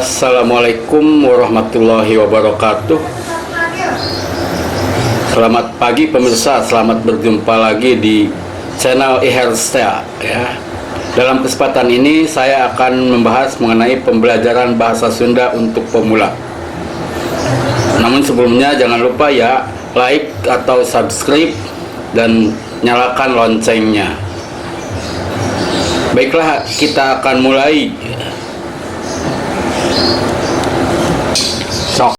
Assalamualaikum warahmatullahi wabarakatuh. Selamat pagi pemirsa, selamat berjumpa lagi di channel Ihersta ya. Dalam kesempatan ini saya akan membahas mengenai pembelajaran bahasa Sunda untuk pemula. Namun sebelumnya jangan lupa ya, like atau subscribe dan nyalakan loncengnya. Baiklah, kita akan mulai. Sok.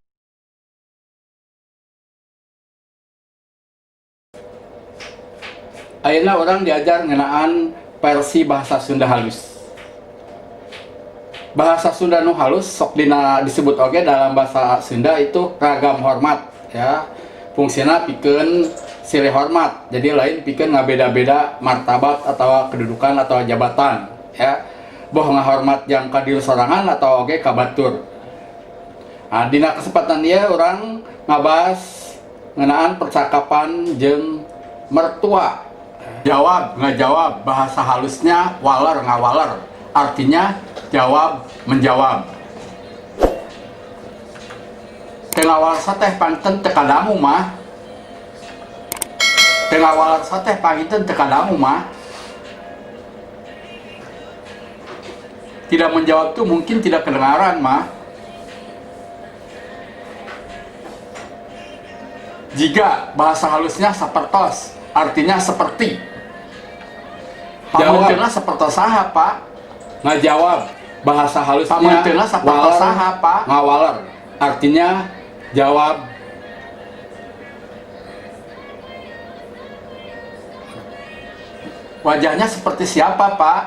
Ayeuna urang diajar ngeunaan versi bahasa Sunda halus. Bahasa Sunda nu halus sok dina disebut oge dalam bahasa Sunda itu ragam hormat ya. Fungsina pikeun silih hormat. Jadi lain pikeun ngabeda-beda martabat atau kedudukan atau jabatan ya. Boh ngahormat yang ka diri sorangan atau oge ka batur. Nah, dina kesempatan ieu urang ngabahas ngeunaan percakapan jeung mertua. Jawab, ngajawab, bahasa halusnya waler ngawaler, artinya jawab menjawab. Teu ngawaler teh panginten teu kadangu mah. Teu ngawaler teh panginten teu kadangu mah. Tidak menjawab tuh mungkin tidak kedengaran mah. Jika bahasa halusnya sapertos, artinya seperti. Pamunteuna sapertos saha, Pak? Ngajawab, bahasa halusnya Pamunteuna sapertos waler saha, Pak? Ngawaler, artinya jawab. Wajahnya seperti siapa, Pak?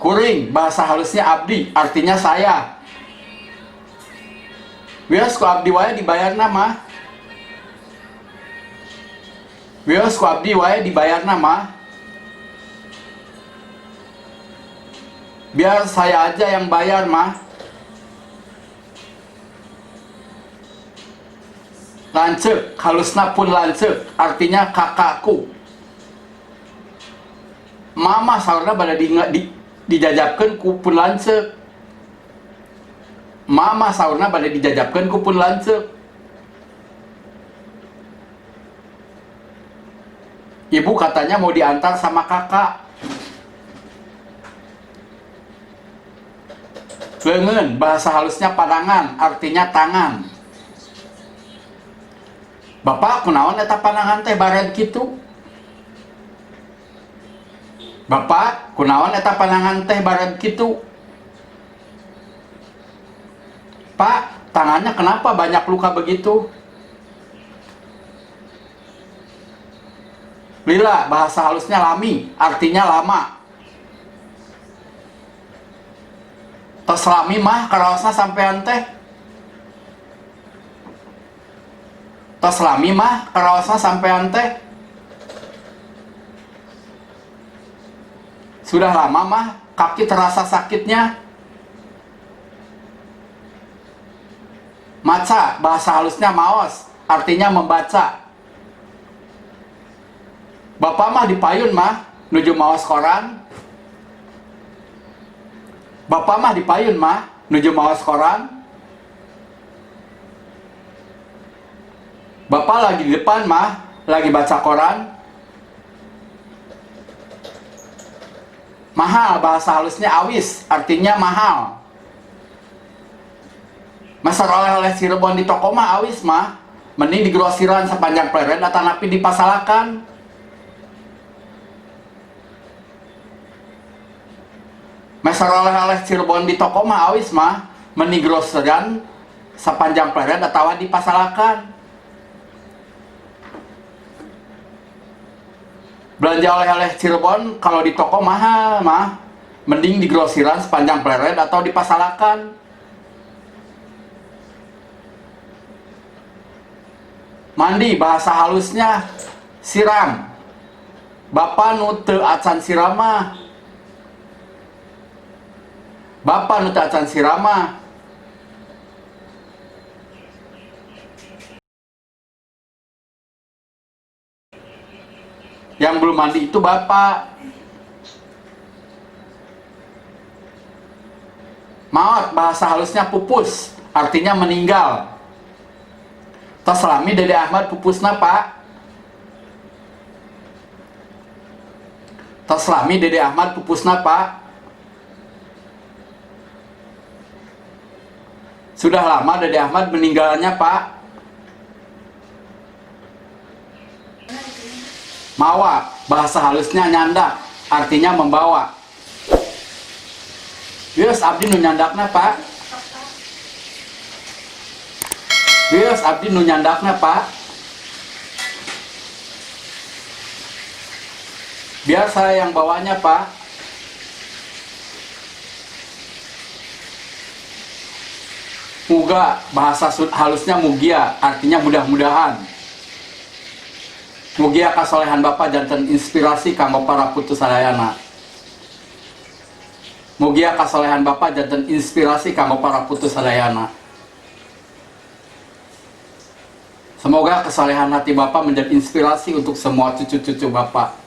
Kuring, bahasa halusnya abdi, artinya saya. Wios ku abdi wae dibayarna mah. Wios ku abdi wae dibayarna mah. Biar saya aja yang bayar mah. Lanceuk, halusna pun lanceuk, artinya kakakku. Mama saurna bade dijajabkeun ku pun lanceuk. Mama saurna bade dijajabkeun ku pun lanceuk. Ibu katanya mau diantar sama kakak. Leungeun, bahasa halusnya panangan, artinya tangan. Bapak kunaon eta panangan teh bared kitu? Bapak kunaon eta panangan teh bared kitu? Pak, tangannya kenapa banyak luka begitu? Lila, bahasa halusnya lami, artinya lama. Tos lami mah karaosna sampean teh. Tos lami mah karaosna sampean teh. Sudah lama mah kaki terasa sakitnya. Maca, bahasa halusnya maos, artinya membaca. Bapak mah dipayun mah nuju maos koran. Bapak mah dipayun mah nuju maos koran. Bapak lagi di depan mah lagi baca koran. Mahal, bahasa halusnya awis, artinya mahal. Meser oleh-oleh Cirebon di toko mah awis mah, mending di grosiran sepanjang Plered atanapi di Pasalakan. Meser oleh-oleh Cirebon di toko mah awis mah, mending grosiran sepanjang Plered atawa di Pasalakan. Belanja oleh-oleh Cirebon kalau di toko mahal mah, mending di grosiran sepanjang Plered atau di Pasalakan. Mandi, bahasa halusnya siram. Bapak nu teu acan siram mah. Bapak nu teu acan siram mah. Yang belum mandi itu bapak. Maot, bahasa halusnya pupus, artinya meninggal. Tos lami Dede Ahmad pupusna, Pak? Tos lami Dede Ahmad pupusna, Pak? Sudah lama Dede Ahmad meninggalnya, Pak? Mawa, bahasa halusnya nyandak, artinya membawa. Wios, abdi nu nyandakna, Pak. Wios, abdi nu nyandakna, Pak. Biar saya yang bawanya, Pak. Muga, bahasa halusnya mugia, artinya mudah-mudahan. Mugia kasolehan Bapak janten inspirasi kanggo para putu sadayana. Mugia kasolehan Bapak janten inspirasi kanggo para putu sadayana. Semoga kesolehan hati Bapak menjadi inspirasi untuk semua cucu-cucu Bapak.